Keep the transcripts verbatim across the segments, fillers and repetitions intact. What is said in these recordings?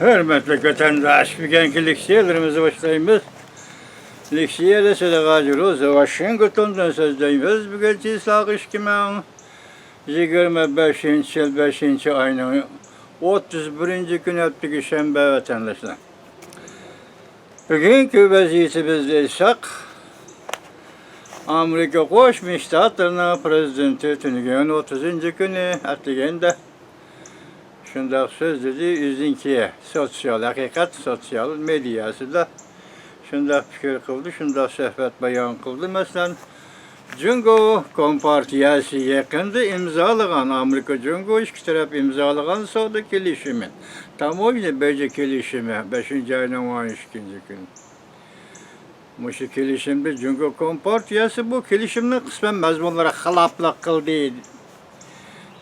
ھۆرمەتلىك ۋەتەنداش، بۈگۈنكى لېكسىيەلىرىمىزنى باشلايمىز. لېكسىيەدە سىلەرگە ھازىر ۋاشىنگتوندىن سۆزلەيمىز. بۈگۈن چىسلاق ئىككى مىڭ يىگىرمە بەشىنچى يىل بەشىنچى ئاينىڭ ئوتتۇز بىرىنچى كۈنى، ھەپتىكى شەنبە، ۋەتەنداشلار. بۈگۈنكى ۋەزىيىتىمىزنى ئېيتساق، ئامېرىكا قوشما شتاتلىرىنىڭ پىرېزىدېنتى تۈنۈگۈن ئوتتۇزىنچى كۈنى ئەتىگەندە شۇنداق سۆزلىدى. ئۆزىنىڭكى سوتسىيال، ھەقىقەت سوتسىيال مېدىياسىدا شۇنداق پىكىر قىلدى، شۇنداق سۆھبەت بايان قىلدى. مەسىلەن، جۇڭگو كومپارتىيەسى يېقىندا ئىمزالىغان، ئامېرىكا جۇڭگو ئىككى تەرەپ ئىمزالىغان سودا كېلىشىمى، تاموژنا بېجى كېلىشىمى، بەشىنچى ئاينىڭ ئون ئىككىنچى كۈنى. مۇشۇ كېلىشىمدە جۇڭگو كومپارتىيەسى بۇ كېلىشىمنىڭ قىسمەن مەزمۇنلىرىغا خىلاپلىق قىلدى،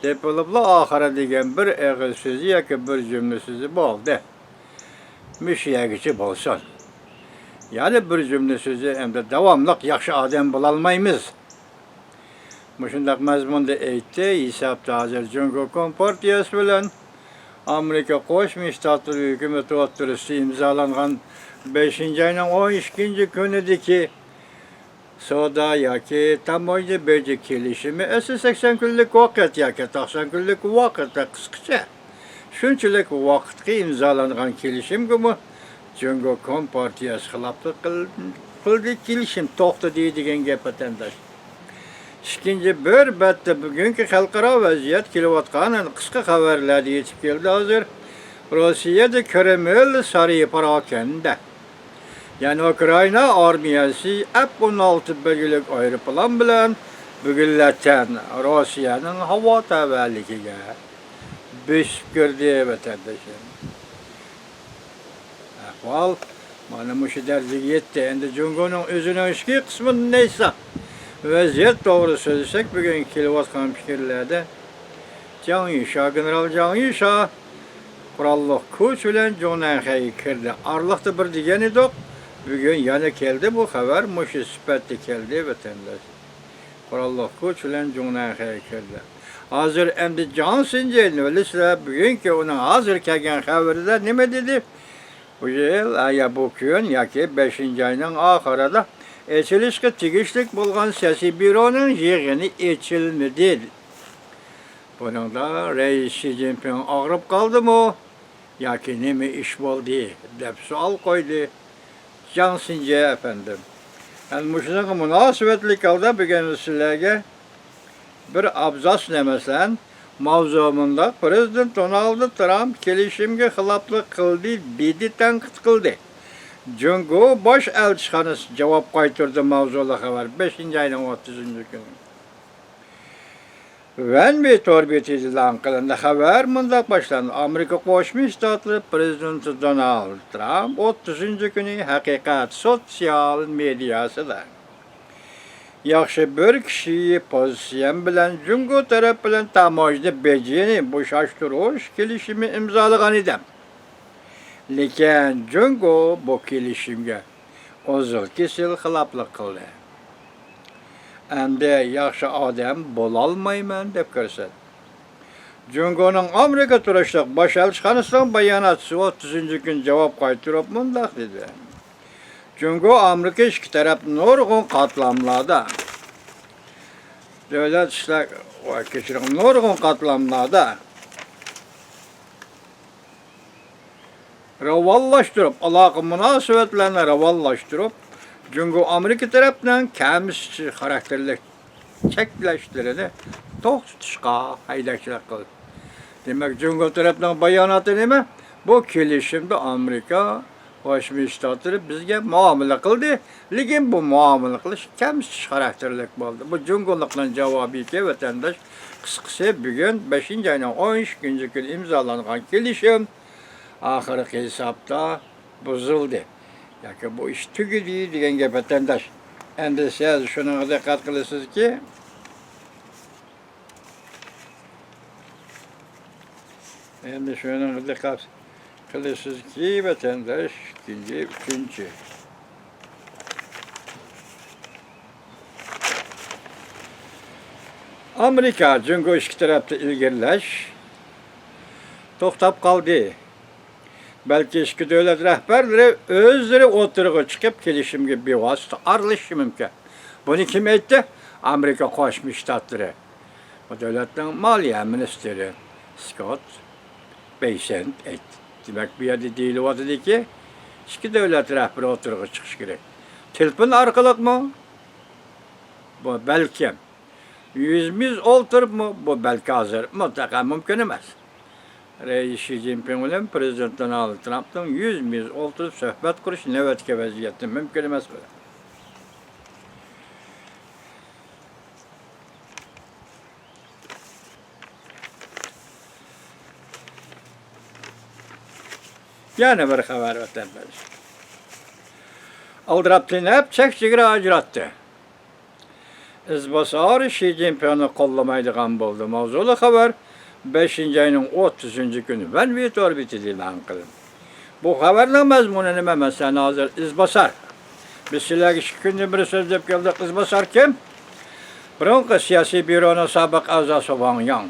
دەپ بولۇپلا، ئاخىرى دېگەن بىر ئېغىز سۆزى ياكى بىر جۈملە سۆزى بولدى. مۇشۇ يەرگىچە بولسۇن. يەنە بىر جۈملە سۆزى، ئەمدى داۋاملىق ياخشى ئادەم بولالمايمىز. مۇشۇنداق مەزمۇندا ئېيتتى. ھېسابتا ھازىر جۇڭگو كومپارتىيەسى بىلەن ئامېرىكا قوشما شتاتلىرى ھۆكۈمىتى ئوتتۇرىسىدا ئىمزالانغان بەشىنچى ئاينىڭ ئون ئىككىنچى كۈنىدىكى سودا ياكى تاموژنا بېجى كېلىشىمى، ئەسلى سەكسەن كۈنلۈك ۋاقىت ياكى توقسان كۈنلۈك ۋاقىت، قىسقىچە شۇنچىلىك ۋاقىتقا ئىمزالانغان كېلىشىمگىمۇ جۇڭگو كومپارتىيەسى خىلاپلىق قىل-، قىلدى، كېلىشىم توختىدى دېگەن گەپ، ۋەتەنداش. ئىككىنچى بىر بەتتە بۈگۈنكى خەلقئارا ۋەزىيەت كېلىۋاتقان قىسقا خەۋەرلەردە يېتىپ كەلدى ھازىر. روسىيەدە كرېمىل سارىيى پاراكەندە. يەنى ئۇكرائىنا ئارمىيەسى ئەف ئون ئالتە بەلگىلىك ئايروپىلان بىلەن بۈگۈنلەتەن روسىيەنىڭ ھاۋا تەۋەلىكىگە بۆسۈپ كىردى، ۋەتەنداشلىرىم. ئەھۋال مانا مۇشۇ دەرىجىگە يەتتى. ئەمدى جۇڭگونىڭ ئۆزىنىڭ ئىچكى قىسمىدىن ئېيتساق، ۋەزىيەت توغرا سۆزلىسەك، بۈگۈن كېلىۋاتقان پىكىرلەردە جاڭ يىشا، گېنېرال جاڭ يىشا قوراللىق كۈچ بىلەن جۇڭنەنخەيگە كىردى. ئارىلىقتا بىر دېگەن ئىدۇق، بۈگۈن يەنە كەلدى بۇ خەۋەر، مۇشۇ سۈپەتتە كەلدى، ۋەتەنداش. قوراللىق كۈچ بىلەن جۇڭنەنخەيگە كىردى. ھازىر ئەمدى جاڭ سىنجېن، بىلىسىلەر، بۈگۈنكى ئۇنىڭ ھازىر كەلگەن خەۋىرىدە نېمە دېدى؟ بۇ يىل، ئە، يا بۇ كۈن ياكى بەشىنچى ئاينىڭ ئاخىرىدا ئېچىلىشقا تېگىشلىك بولغان سىياسىي بيۇرونىڭ يىغىنى ئېچىلمىدى. بۇنىڭدا رەئىس شى جىنپىڭ ئاغرىپ قالدىمۇ ياكى نېمە ئىش بولدى دەپ سوئال قويدى جاڭ سىنجې ئەپەندىم. ئەنە مۇشۇنىڭغا مۇناسىۋەتلىك ھالدا بۈگۈن سىلەرگە بىر ئابزاس نېمىسەن، ماۋزۇ مۇنداق، پىرېزىدېنت دونالد ترامپ كېلىشىمگە خىلاپلىق قىلدى، دېدى، تەنقىد قىلدى. جۇڭگو باش ئەلچىخانىسى جاۋاب قايتۇردى، ماۋزۇلۇق خەۋەر، بەشىنچى ئاينىڭ ئوتتۇزىنچى كۈنى. ۋەنۋى تور بېتىدە ئېلان قىلىندى. خەۋەر مۇنداق باشلاندى: ئامېرىكا قوشما شتاتلىرى پىرېزىدېنتى دونالد ترامپ ئوتتۇزىنچى كۈنى ھەقىقەت سوتسىيال مېدىياسىدا، ياخشى بىر كىشى پوزىتسىيەم بىلەن جۇڭگو تەرەپ بىلەن تاموژنا بېجىنى بوشاشتۇرۇش كېلىشىمى ئىمزالىغان ئىدىم. لېكىن جۇڭگو بۇ كېلىشىمگە ئۇزۇل-كېسىل خىلاپلىق قىلدى. ئەمدى ياخشى ئادەم بولالمايمەن دەپ كۆرسەتتى. جۇڭگونىڭ ئامېرىكا تۇرۇشلۇق باش ئەلچىخانىسىنىڭ باياناتچىسى ئوتتۇزىنچى كۈنى جاۋاب قايتۇرۇپ مۇنداق دېدى: جۇڭگو ئامېرىكا ئىككى تەرەپ نۇرغۇن قاتلاملاردا دۆلەت ئىشلار، ۋاي، كەچۈرۈڭ، نۇرغۇن قاتلاملاردا راۋانلاشتۇرۇپ، ئالاقە مۇناسىۋەتلەرنى راۋانلاشتۇرۇپ، جۇڭگو ئامېرىكا تەرەپنىڭ كەمسىتىش خاراكتېرلىك چەكلەشلىرىنى توختىتىشقا ھەيدەكچىلىك قىلدى. دېمەك، جۇڭگو تەرەپنىڭ باياناتى نېمە؟ بۇ كېلىشىمدە ئامېرىكا قوشما شتاتلىرى بىزگە مۇئامىلە قىلدى، لېكىن بۇ مۇئامىلە قىلىش كەمسىتىش خاراكتېرلىك بولدى. بۇ جۇڭگولۇقنىڭ جاۋابى ئىكەن، ۋەتەنداش. قىسقىسى، بۈگۈن بەشىنچى ئاينىڭ ئون ئىككىنچى كۈنى ئىمزالانغان كېلىشىم ئاخىرقى ھېسابتا بۇزۇلدى ياكى بۇ ئىش تۈگىدى دېگەن گەپ، ۋەتەنداش. ئەمدى سىز شۇنىڭغا دىققەت قىلىسىزكى، ئەمدى شۇنىڭغا دىققەت قىلىسىزكى، ۋەتەنداش، ئىككىنچى، ئۈچىنچى. ئامېرىكا، جۇڭگو ئىككى تەرەپتە ئىلگىرىلەش توختاپ قالدى. بەلكى ئىككى دۆلەت رەھبەرلىرى ئۆزلىرى ئوتتۇرىغا چىقىپ، كېلىشىمگە بىۋاسىتە ئارىلىشىشى مۇمكىن. بۇنى كىم ئېيتتى؟ ئامېرىكا قوشما شتاتلىرى. بۇ دۆلەتنىڭ مالىيە مىنىستىرى سكوت بېيسېنت ئېيتتى. دېمەك، بۇ يەردە دېيىلىۋاتىدۇكى، ئىككى دۆلەت رەھبىرى ئوتتۇرىغا چىقىشى كېرەك. تېلېفون ئارقىلىقمۇ؟ بۇ بەلكىم. يۈزمۇ يۈز ئولتۇرۇپمۇ؟ بۇ بەلكى ھازىر مۇتلەقەن مۇمكىن ئەمەس. رەئىس شى جىنپىڭ بىلەن پىرېزىدېنت دونالد ترامپنىڭ يۈزمۇ يۈز ئولتۇرۇپ سۆھبەت قۇرۇشى نۆۋەتتىكى ۋەزىيەتتە مۇمكىن ئەمەس بۇ. يەنە بىر خەۋەر، ۋەتەنداش. ئالدىراپ تېنەپ، چەك-چېگرا ئاجراتتى. ئىزباسار شى جىنپىڭنى قوللىمايدىغان بولدى. ماۋزۇلۇق خەۋەر بەشىنچى ئاينىڭ ئوتتۇزىنچى كۈنى ۋەن ۋېي تور بېتىدە ئېلان قىلىندى. بۇ خەۋەرنىڭ مەزمۇنى نېمە؟ مەسىلەن، ھازىر ئىزباسار. بىز سىلەرگە ئىككى كۈندىن بېرى سۆزلەپ كەلدۇق. ئىزباسار كىم؟ بۇرۇنقى سىياسىي بيۇرونىڭ سابىق ئەزاسى ۋاڭ ياڭ.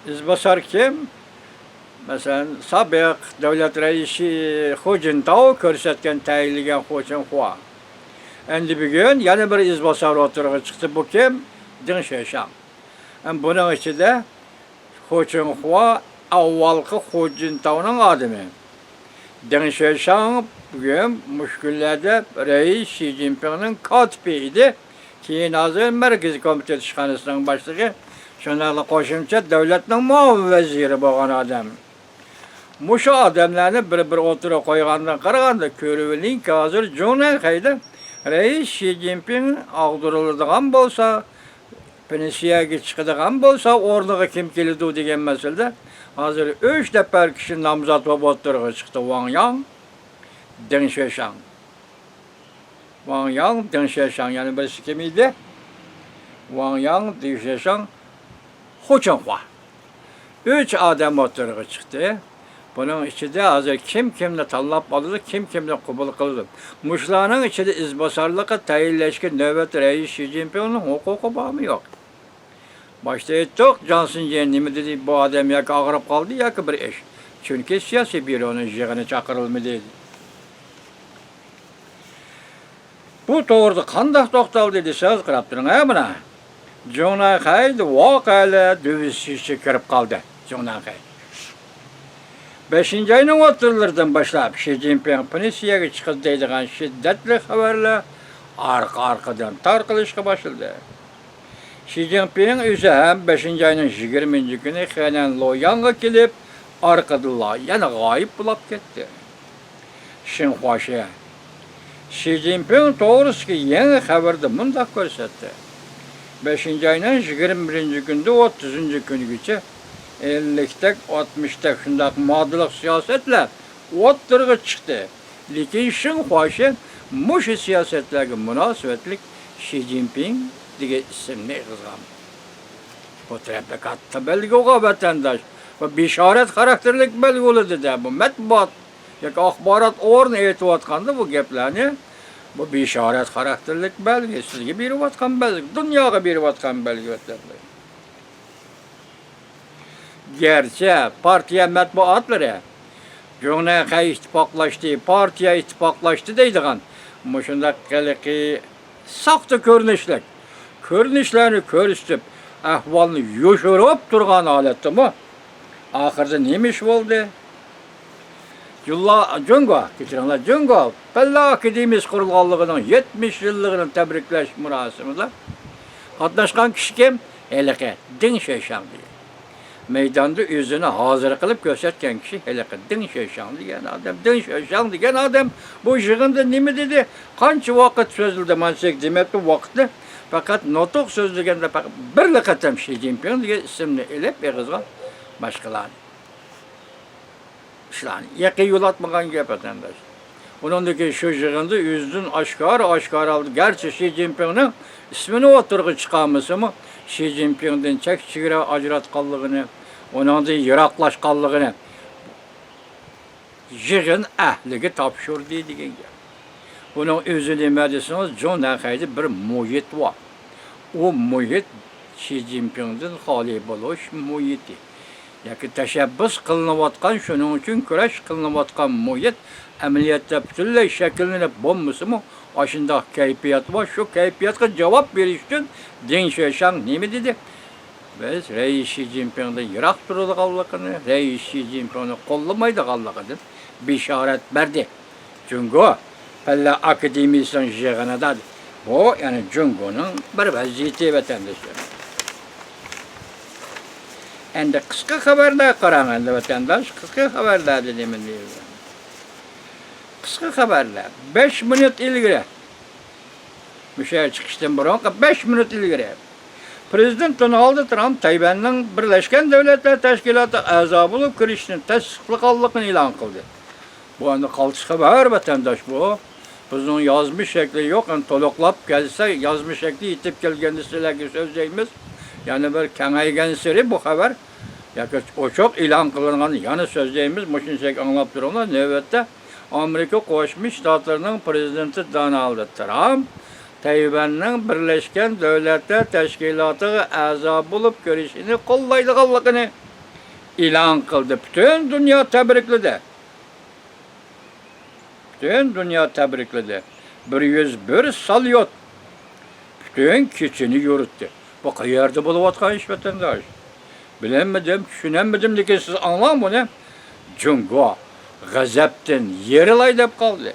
ئىزباسار كىم؟ مەسىلەن، سابىق دۆلەت رەئىسى خۇ جىنتاۋ كۆرسەتكەن، تەيىنلىگەن خۇ چىڭخۇا. ئەمدى بۈگۈن يەنە بىر ئىزباسار ئوتتۇرىغا چىقتى. بۇ كىم؟ دېڭ شېشاڭ. ئەم، بۇنىڭ ئىچىدە خۇ چىڭخۇا ئاۋۋالقى خۇ جىنتاۋنىڭ ئادىمى. دېڭ شېشاڭ بۈگۈن مۇشۇ كۈنلەردە رەئىس شى جىنپىڭنىڭ كاتىپى ئىدى. كېيىن ھازىر مەركىزىي كومىتېت ئىشخانىسىنىڭ باشلىقى، شۇنداقلا قوشۇمچە دۆلەتنىڭ مۇئاۋىن ۋەزىرى بولغان ئادەم. مۇشۇ ئادەملەرنى بىر-بىر ئوتتۇرىغا قويغاندىن قارىغاندا، كۆرۈۋېلىڭكى، ھازىر جۇڭنەنخەيدە رەئىس شى جىنپىڭ ئاغدۇرۇلىدىغان بولسا، پېنسىيەگە چىقىدىغان بولسا، ئورنىغا كىم كېلىدۇ دېگەن مەسىلىدە، ھازىر ئۈچ نەپەر كىشى نامزات بولۇپ ئوتتۇرىغا چىقتى: ۋاڭ ياڭ، دېڭ شېشاڭ. ۋاڭ ياڭ، دېڭ شېشاڭ، يەنە بىرسى كىم ئىدى؟ ۋاڭ ياڭ، دېڭ شېشاڭ، خۇ چىڭخۇا. ئۈچ ئادەم ئوتتۇرىغا چىقتى. بۇنىڭ ئىچىدە ھازىر كىم كىمنى تاللاپ ئالىدۇ، كىم كىمنى قوبۇل قىلىدۇ؟ مۇشۇلارنىڭ ئىچىدە ئىزباسارلىققا تەيىنلەشكە نۆۋەتتە رەئىس شى جىنپىڭنىڭ ھوقۇقى بارمۇ يوق؟ باشتا ئېيتتۇق، جاڭ سىنجيەن نېمە دېدى؟ بۇ ئادەم ياكى ئاغرىپ قالدى، ياكى بىر ئىش. چۈنكى سىياسىي بيۇرونىڭ يىغىنى چاقىرىلمىدى. بۇ توغرىدا قانداق توختالدى دېسىڭىز، قاراپ تۇرۇڭ، ھە، مانا. جۇڭنەنخەي ۋەقەلەر دۆۋىسى ئىچىگە كىرىپ قالدى، جۇڭنەنخەي. بەشىنچى ئاينىڭ ئوتتۇرىلىرىدىن باشلاپ شى جىنپىڭ پېنسىيەگە چىقىدۇ دەيدىغان شىددەتلىك خەۋەرلەر ئارقا-ئارقىدىن تارقىلىشقا باشلىدى. شى جىنپىڭ ئۆزى ھەم بەشىنچى ئاينىڭ يىگىرمىنچى كۈنى خېنەن لوياڭغا كېلىپ، ئارقىدىنلا يەنە غايىب بولاپ كەتتى. شىنخۇاشى شى جىنپىڭ توغرىسىدىكى يېڭى خەۋىرىدە مۇنداق كۆرسەتتى: بەشىنچى ئاينىڭ يىگىرمە بىرىنچى كۈنىدىن ئوتتۇزىنچى كۈنىگىچە ئەللىكتەك، ئاتمىشتەك شۇنداق ماددىلىق سىياسەتلەر ئوتتۇرىغا چىقتى. لېكىن شىنخۇاشى مۇشۇ سىياسەتلەرگە مۇناسىۋەتلىك شى جىنپىڭ دېگەن ئىسىمنى ئېغىزغا ئالمىدى. بۇ تەرەپتە كاتتا بەلگە بولغان، ۋەتەنداش. بۇ بېشارەت خاراكتېرلىك بەلگە بولىدۇ-دە، بۇ مەتبۇئات ياكى ئاخبارات ئورنى ئېيتىۋاتقاندا بۇ گەپلەرنى، بۇ بېشارەت خاراكتېرلىك بەلگە، سىزگە بېرىۋاتقان بەلگە، دۇنياغا بېرىۋاتقان بەلگە، ۋەتەنداش. گەرچە پارتىيە مەتبۇئاتلىرى جۇڭنەنخەي ئىتتىپاقلاشتى، پارتىيە ئىتتىپاقلاشتى دەيدىغان مۇشۇنداق ھېلىقى ساختا كۆرۈنۈشلۈك كۆرۈنۈشلەرنى كۆرسىتىپ، ئەھۋالنى يوشۇرۇپ تۇرغان ھالەتتىمۇ، ئاخىرىدا نېمە ئىش بولدى؟ جۇڭلا-، جۇڭگو، كەچۈرۈڭلار، جۇڭگو پەنلەر ئاكادېمىيىسى قۇرۇلغانلىقىنىڭ يەتمىش يىللىقىنى تەبرىكلەش مۇراسىمىدا قاتناشقان كىشى كىم؟ ھېلىقى دېڭ شېشاڭ دېگەن. مەيداندا ئۆزىنى ھازىر قىلىپ كۆرسەتكەن كىشى ھېلىقى دېڭ شېشاڭ دېگەن ئادەم. دېڭ شېشاڭ دېگەن ئادەم بۇ يىغىندا نېمە دېدى؟ قانچە ۋاقىت سۆزلىدى؟ مانا سىزگە دېمەپتۇ ۋاقىتنى. پەقەت نۇتۇق سۆزلىگەندە پەقەت بىرلا قېتىم شى جىنپىڭ دېگەن ئىسىمنى ئېلىپ ئېغىزغا، باشقىلارنى ئىشلارنى ياقا يولاتمىغان گەپ، ۋەتەنداش. ئۇنىڭدىن كېيىن شۇ يىغىندا ئۆزىدىن ئاشكارا، ئاشكارا ھالدا، گەرچە شى جىنپىڭنىڭ ئىسمىنى ئوتتۇرىغا چىقارمىسىمۇ، شى جىنپىڭدىن چەك-چېگرا ئاجراتقانلىقىنى، ئۇنىڭدىن يىراقلاشقانلىقىنى يىغىن ئەھلىگە تاپشۇردى دېگەن گەپ. بۇنىڭ ئۆزى نېمە دېسىڭىز، جۇڭنەنخەيدە بىر مۇھىت بار. ئۇ مۇھىت شى جىنپىڭدىن خالىي بولۇش مۇھىتى. ياكى تەشەببۇس قىلىنىۋاتقان، شۇنىڭ ئۈچۈن كۈرەش قىلىنىۋاتقان مۇھىت ئەمەلىيەتتە پۈتۈنلەي شەكىللىنىپ بولمىسىمۇ، ئاشۇنداق كەيپىيات بار. شۇ كەيپىياتقا جاۋاب بېرىش ئۈچۈن دېڭ شۆشياڭ نېمە دېدى؟ بىز رەئىس شى جىنپىڭدىن يىراق تۇرىدىغانلىقىنى، رەئىس شى جىنپىڭنى قوللىمايدىغانلىقىدىن بېشارەت بەردى. جۇڭگو پەنلەر ئاكادېمىيىسىنىڭ يىغىنىدا. بۇ، يەنى جۇڭگونىڭ بىر ۋەزىيىتى، ۋەتەنداشلار. ئەمدى قىسقا خەۋەرلەر قاراڭ، ئەمدى ۋەتەنداش، قىسقا خەۋەرلەردە نېمە دەيدۇ؟ قىسقا خەۋەرلەر. بەش مىنۇت ئىلگىرى، مۇشۇ يەر چىقىشتىن بۇرۇنقى بەش مىنۇت ئىلگىرى، پرېزىدېنت دونالد ترامپ تەيۋەننىڭ بىرلەشكەن دۆلەتلەر تەشكىلاتىغا ئەزا بولۇپ كىرىشىنى تەستىقلىغانلىقىنى ئېلان قىلدى. بۇ ئەمدى قالتىس خەۋەر، ۋەتەنداش، بۇ. بىزنىڭ يازما شەكلى يوق، ئەمدى تولۇقلاپ كەلسە، يازما شەكلى يېتىپ كەلگەندە سىلەرگە سۆزلەيمىز. يەنە بىر كېڭەيگەنسېرى بۇ خەۋەر، ياكى ئوچۇق ئېلان قىلىنغاندا يەنە سۆزلەيمىز. مۇشۇنچىلىك ئاڭلاپ تۇرۇڭلار. نۆۋەتتە ئامېرىكا قوشما شتاتلىرىنىڭ پرېزىدېنتى دونالد ترامپ تەيۋەننىڭ بىرلەشكەن دۆلەتلەر تەشكىلاتىغا ئەزا بولۇپ كىرىشىنى قوللايدىغانلىقىنى ئېلان قىلدى. پۈتۈن دۇنيا تەبرىكلىدى. پۈتۈن دۇنيا تەبرىكلىدى. بىر يۈز بىر ساليۇت پۈتۈن كېچىنى يورۇتتى. بۇ قەيەردە بولۇۋاتقان ئىش، ۋەتەنداش؟ بىلەلمىدىم، چۈشىنەلمىدىم، لېكىن سىز ئاڭلاڭ بۇنى. جۇڭگو غەزەپتىن يېرىلاي دەپ قالدى.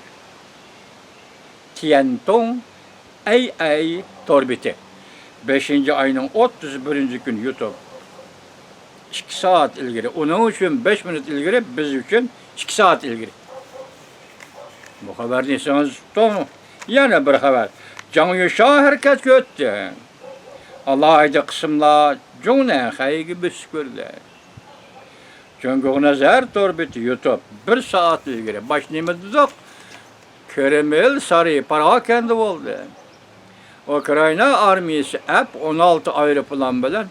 تيەنتۇڭ ئەي ئەي تور بېتى. بەشىنچى ئاينىڭ ئوتتۇز بىرىنچى كۈنى يۇتۇپ. ئىككى سائەت ئىلگىرى. ئۇنىڭ ئۈچۈن بەش مىنۇت ئىلگىرى، بىز ئۈچۈن ئىككى سائەت ئىلگىرى. بۇ خەۋەرنى ئېسىڭىزدە تۇتۇڭ. يەنە بىر خەۋەر. جاڭ يۈشا ھەرىكەتكە ئۆتتى. ئالاھىدە قىسىملار جۇڭنەنخەيگە بۆسۈپ كىردى. جۇڭگوغا نەزەر تور بېتى يۇتۇپ، بىر سائەت ئىلگىرى. باش نېمە دېدۇق؟ كرېمىل سارىيى پاراخوتكەندە بولدى. ئۇكرائىنا ئارمىيىسى ئەپ ئون ئالتە ئايروپىلان بىلەن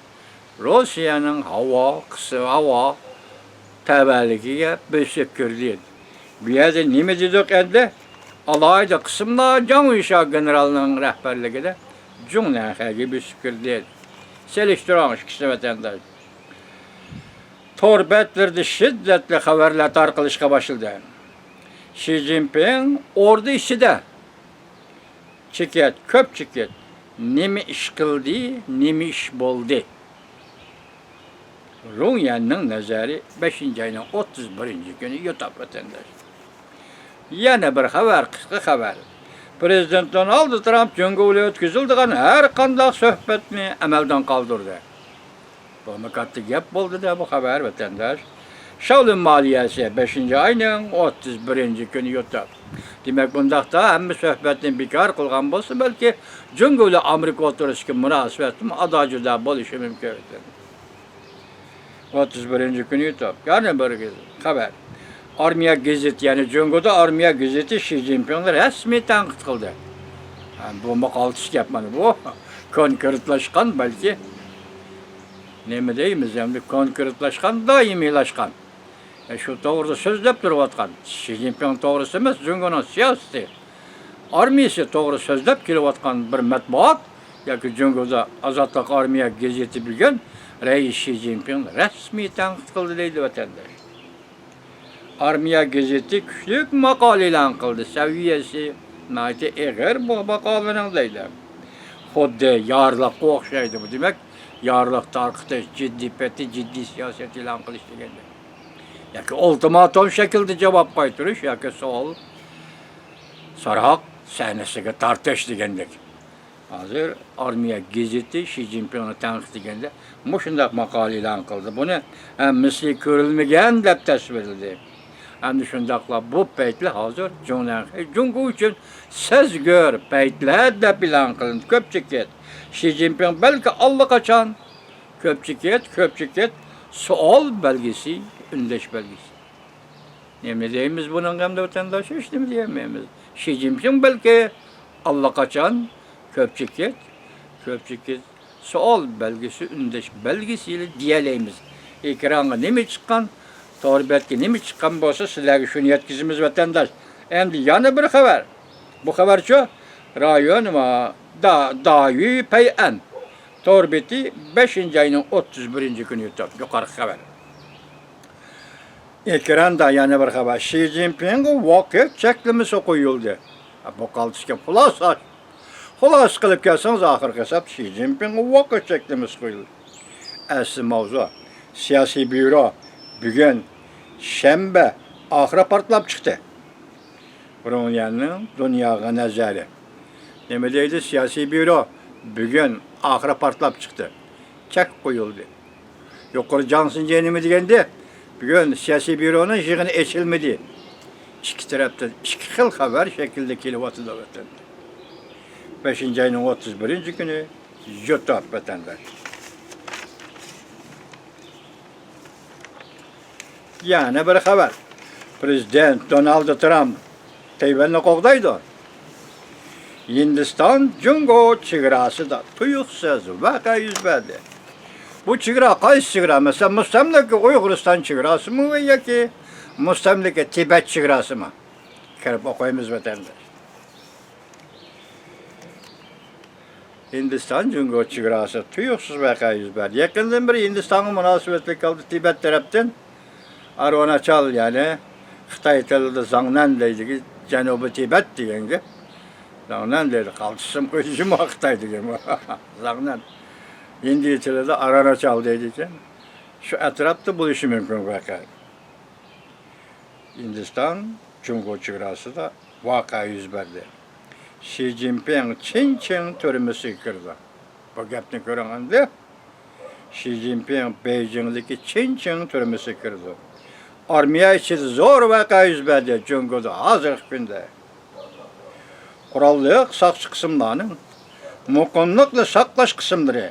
روسىيەنىڭ ھاۋا قىسى، ھاۋا تەۋەلىكىگە بۆسۈپ كىردى. بۇ يەردە نېمە دېدۇق ئەمدى؟ ئالاھىدە قىسىملار جاڭ يۈشا گېنېرالنىڭ رەھبەرلىكىدە جۇڭنەنخەيگە بۆسۈپ كىردى. سېلىشتۇرۇڭ ئىككىسىنى، ۋەتەنداش. تور بەتلىرىدە شىددەتلىك خەۋەرلەر تارقىلىشقا باشلىدى. شى جىنپىڭ ئوردا ئىچىدە. چېكىت، كۆپ چېكىت. نېمە ئىش قىلدى، نېمە ئىش بولدى؟ رۇڭ يەننىڭ نەزەرى، بەشىنچى ئاينىڭ ئوتتۇز بىرىنچى كۈنى يۇتۇپ، ۋەتەنداش. يەنە بىر خەۋەر، قىسقا خەۋەر. پرېزىدېنت دونالد ترامپ جۇڭگو بىلەن ئۆتكۈزۈلىدىغان ھەر قانداق سۆھبەتنى ئەمەلدىن قالدۇردى. بۇمۇ كاتتا گەپ بولدى-دە بۇ خەۋەر، ۋەتەنداش. شاۋلىن مالىيەسى، بەشىنچى ئاينىڭ ئوتتۇز بىرىنچى كۈنى يۇتۇپ. دېمەك، بۇنداقتا ھەممە سۆھبەتنى بىكار قىلغان بولسا، بەلكى جۇڭگو بىلەن ئامېرىكا ئوتتۇرىسىدىكى مۇناسىۋەتمۇ ئادا-جۇدا بولۇشى مۇمكىن. ئوتتۇز بىرىنچى كۈنى يۇتۇپ. يەنە بىر خەۋەر. ئارمىيە گېزىتى، يەنى جۇڭگودا ئارمىيە گېزىتى شى جىنپىڭنى رەسمىي تەنقىد قىلدى. ھە، بۇمۇ قالتىس گەپ مانا بۇ. كونكرېتلاشقان بەلكى. نېمە دەيمىز ئەمدى؟ كونكرېتلاشقان، دائىمىيلاشقان. ئە، شۇ توغرىدا سۆزلەپ تۇرۇۋاتقان. شى جىنپىڭ توغرىسى ئەمەس، جۇڭگونىڭ سىياسىتى. ئارمىيىسى توغرا سۆزلەپ كېلىۋاتقان بىر مەتبۇئات ياكى جۇڭگودا ئازادلىق ئارمىيە گېزىتى بۈگۈن رەئىس شى جىنپىڭنى رەسمىي تەنقىد قىلدى دەيدۇ ۋەتەنداش. ئارمىيە گېزىتى كۈچلۈك ماقالە ئېلان قىلدى. سەۋىيەسى ناھايىتى ئېغىر بۇ ماقالىنىڭ دەيدۇ. خۇددى يارلىققا ئوخشايدۇ بۇ. دېمەك، يارلىق تارقىتىش، جىددىي پېتى، جىددىي سىياسەت ئېلان قىلىش دېگەندەك. ياكى ئۇلتىماتوم شەكلىدە جاۋاب قايتۇرۇش ياكى سوئال، سوراق سەھنىسىگە تارتىش دېگەندەك. ھازىر ئارمىيە گېزىتى شى جىنپىڭنى تەنقىدلىگەندە مۇشۇنداق ماقالە ئېلان قىلدى. بۇنى، ھە، مىسلى كۆرۈلمىگەن دەپ تەسۋىرلىدى. ئەمدى شۇنداقلا بۇ پەيتلەر ھازىر جۇڭنەنخەي جۇڭگو ئۈچۈن سەزگۈر پەيتلەر دەپ ئېلان قىلىندى. كۆپ چېكىت. شى جىنپىڭ بەلكى ئاللىقاچان كۆپ چېكىت، كۆپ چېكىت سوئال بەلگىسى، ئۈندەش بەلگىسى. نېمە دەيمىز بۇنىڭغا ئەمدى ۋەتەنداش؟ ھېچنېمە دېيەلمەيمىز. شى جىنپىڭ بەلكى ئاللىقاچان كۆپ چېكىت، كۆپ چېكىت سوئال بەلگىسى، ئۈندەش بەلگىسى دېيەلەيمىز. ئېكرانغا نېمە چىققان، تور بەتكە نېمە چىققان بولسا، سىلەرگە شۇنى يەتكۈزىمىز، ۋەتەنداش. ئەمدى يەنە بىر خەۋەر. بۇ خەۋەرچۇ؟ رايون ۋە دا-، دايۈ پەيئەن تور بېتى، بەشىنچى ئاينىڭ ئوتتۇز بىرىنچى كۈنى يۇتۇپ، يۇقىرىقى خەۋەر. ئېكراندا يەنە بىر خەۋەر. شى جىنپىڭغا ۋاقىت چەكلىمىسى قويۇلدى. بۇ قالتىس گەپ، خۇلاسە. خۇلاسە قىلىپ كەلسىڭىز، ئاخىرقى ھېسابتا شى جىنپىڭغا ۋاقىت چەكلىمىسى قويۇلدى. ئەسلى ماۋزۇ، سىياسىي بيۇرو بۈگۈن شەنبە ئاخىرى پارتلاپ چىقتى. برۇڭيەننىڭ دۇنياغا نەزەرى. نېمە دەيدۇ سىياسىي بيۇرو؟ بۈگۈن ئاخىرى پارتلاپ چىقتى. چەك قويۇلدى. يۇقىرى جاڭ سىنجې نېمە دېگەندە، بۈگۈن سىياسىي بيۇرونىڭ يىغىنى ئېچىلمىدى. ئىككى تەرەپتىن ئىككى خىل خەۋەر شەكلىدە كېلىۋاتىدۇ ۋەتەندە. بەشىنچى ئاينىڭ ئوتتۇز بىرىنچى كۈنى يۇتۇپ ۋەتەنداش. يەنە بىر خەۋەر. پرېزىدېنت دونالد ترامپ تەيۋەننى قوغدايدۇ. ھىندىستان جۇڭگو چېگراسىدا تۇيۇقسىز ۋەقە يۈز بەردى. بۇ چېگرا قايسى چېگرا؟ مەسىلەن، مۇستەملىكە ئۇيغۇرىستان چېگراسىمۇ ياكى مۇستەملىكە تىبەت چېگراسىمۇ؟ كىرىپ ئوقۇيمىز، ۋەتەنداش. ھىندىستان جۇڭگو چېگراسى تۇيۇقسىز ۋەقە يۈز بەردى. يېقىندىن بېرى ھىندىستانغا مۇناسىۋەتلىك ھالدا تىبەت تەرەپتىن ئارۇناچال، يەنى خىتاي تىلىدا زاڭنەن دەيدىغان جەنۇبىي تىبەت دېگەن گەپ. زاڭنەن دەيدۇ، قالتىسىمۇ جۇما خىتاي دېگەن بۇ. زاڭنەن. ھىندى تىلىدا ئارۇناچال دەيدىكەن. شۇ ئەتراپتا بولۇشى مۇمكىن ۋەقە. ھىندىستان جۇڭگو چېگراسىدا ۋەقە يۈز بەردى. شى جىنپىڭ چىنچىڭ تۈرمىسىگە كىردى. بۇ گەپنى كۆرۈڭ ئەمدى. شى جىنپىڭ بېيجىڭدىكى چىنچىڭ تۈرمىسىگە كىردى. ئارمىيە ئىچىدە زور ۋەقە يۈز بەردى جۇڭگودا ھازىرقى كۈندە. قوراللىق ساقچى قىسىملارنىڭ مۇقىملىقنى ساقلاش قىسىملىرى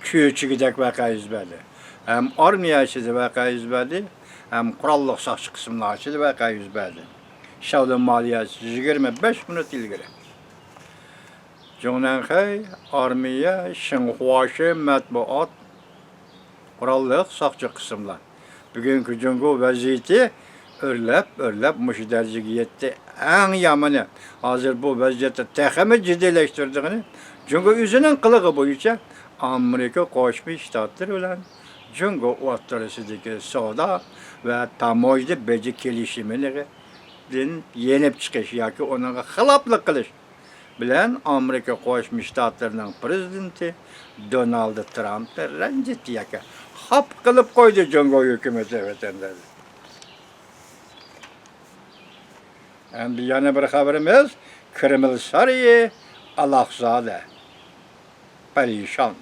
چۆچۈگىدەك ۋەقە يۈز بەردى. ھەم ئارمىيە ئىچىدە ۋەقە يۈز بەردى، ھەم قوراللىق ساقچى قىسىملار ئىچىدە ۋەقە يۈز بەردى. شياۋلىن مالىيەسى يىگىرمە بەش مىنۇت ئىلگىرى. جۇڭنەنخەي، ئارمىيە، شىنخۇاشى، مەتبۇئات، قوراللىق ساقچى قىسىملار. بۈگۈنكى جۇڭگو ۋەزىيىتى ئۆرلەپ، ئۆرلەپ مۇشۇ دەرىجىگە يەتتى. ئەڭ يامىنى، ھازىر بۇ ۋەزىيەتنى تېخىمۇ جىددىيلەشتۈرىدىغىنى، جۇڭگو ئۆزىنىڭ قىلىقى بويىچە ئامېرىكا قوشما شتاتلىرى بىلەن جۇڭگو ئوتتۇرىسىدىكى سودا ۋە تاموژنا بېجى كېلىشىمىدىن يېنىپ چىقىش ياكى ئۇنىڭغا خىلاپلىق قىلىش بىلەن ئامېرىكا قوشما شتاتلىرىنىڭ پرېزىدېنتى دونالد ترامپنى رەنجىتتى ياكى خاپا قىلىپ قويدى جۇڭگو ھۆكۈمىتى، ۋەتەنداشلار. ئەمدى يەنە بىر خەۋىرىمىز، كرېمل سارىيى ئالاقزادە پەرىشان.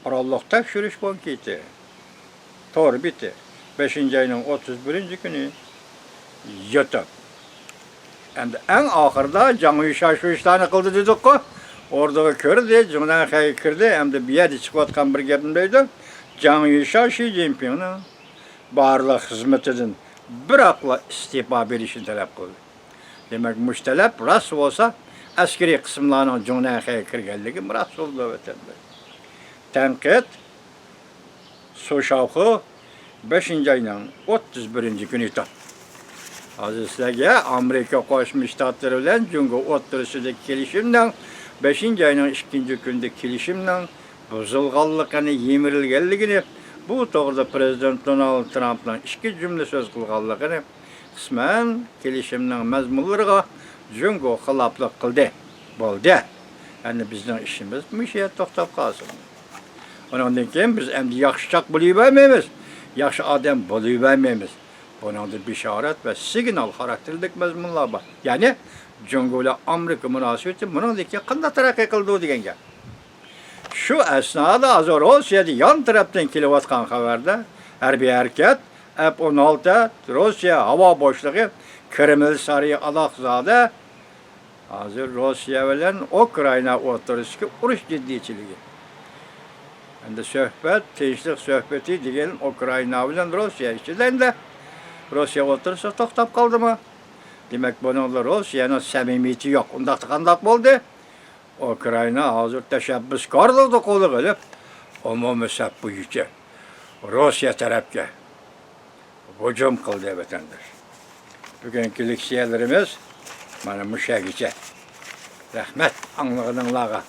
قوراللىق تەكشۈرۈش بانكېتى، تور بېتى، بەشىنچى ئاينىڭ ئوتتۇز بىرىنچى كۈنى يۈتۈپ. ئەمدى ئەڭ ئاخىرىدا جاڭ يۈشا شۇ ئىشلارنى قىلدى دېدۇققۇ. ئوردىغا كىردى، جۇڭنەنخەيگە كىردى. ئەمدى بۇ يەردە چىقىۋاتقان بىر گەپنى دەيدۇ. جاڭ يۈشا شى جىنپىڭنىڭ بارلىق خىزمىتىدىن بىراقلا ئىستېپا بېرىشىنى تەلەپ قىلدى. دېمەك، مۇشۇ تەلەپ راست بولسا، ئەسكىرىي قىسىملارنىڭ جۇڭنەنخەيگە كىرگەنلىكى راست بولىدۇ، ۋەتەنداش. تەنقىد، سۇ شاۋخۇ، بەشىنچى ئاينىڭ ئوتتۇز بىرىنچى كۈنى ئىدى. ھازىر سىلەرگە ئامېرىكا قوشما شتاتلىرى بىلەن جۇڭگو ئوتتۇرىسىدىكى كېلىشىمنىڭ بەشىنچى ئاينىڭ ئىككىنچى كۈنىدە كېلىشىمنىڭ بۇزۇلغانلىقىنى، يىمىرىلگەنلىكىنى، بۇ توغرىدا پرېزىدېنت دونالد ترامپنىڭ ئىككى جۈملە سۆز قىلغانلىقىنى، قىسمەن كېلىشىمنىڭ مەزمۇنلىرىغا جۇڭگو خىلاپلىق قىلدى. بولدى. ئەمدى بىزنىڭ ئىشىمىز مۇشۇ يەردە توختاپ قالسۇن. ئۇنىڭدىن كېيىن بىز ئەمدى ياخشىچاق بولۇۋەرمەيمىز، ياخشى ئادەم بولۇۋەرمەيمىز. بۇنىڭدا بېشارەت ۋە سىگنال خاراكتېرلىك مەزمۇنلار بار. يەنى جۇڭگو بىلەن ئامېرىكا مۇناسىۋىتى بۇنىڭدىن كېيىن قانداق تەرەققىي قىلىدۇ دېگەن گەپ. شۇ ئەسنادا ھازىر روسىيەدە يان تەرەپتىن كېلىۋاتقان خەۋەردە، ھەربىي ھەرىكەت، ئەپ ئون ئالتە، روسىيە ھاۋا بوشلۇقى، كرېمل سارىيى ئالاقىزادە، ھازىر روسىيە بىلەن ئۇكرائىنا ئوتتۇرىسىدىكى ئۇرۇش جىددىيچىلىكى. ئەمدى سۆھبەت، تىنچلىق سۆھبىتى دېگەن ئۇكرائىنا بىلەن روسىيە ئىچىدە ئەمدى روسىيە ئوتتۇرىسىدا توختاپ قالدىمۇ؟ دېمەك، بۇنىڭدا روسىيەنىڭ سەمىمىيىتى يوق. ئۇنداقتا قانداق بولدى؟ ئۇكرائىنا ھازىر تەشەببۇسكارلىقنى قولىغا ئېلىپ، ئومۇمىي سەپ بويىچە روسىيە تەرەپكە ھۇجۇم قىلدى، ۋەتەنداش. بۈگۈنكى لېكسىيەلىرىمىز مانا مۇشۇ يەرگىچە. رەھمەت ئاڭلىغىنىڭلارغا.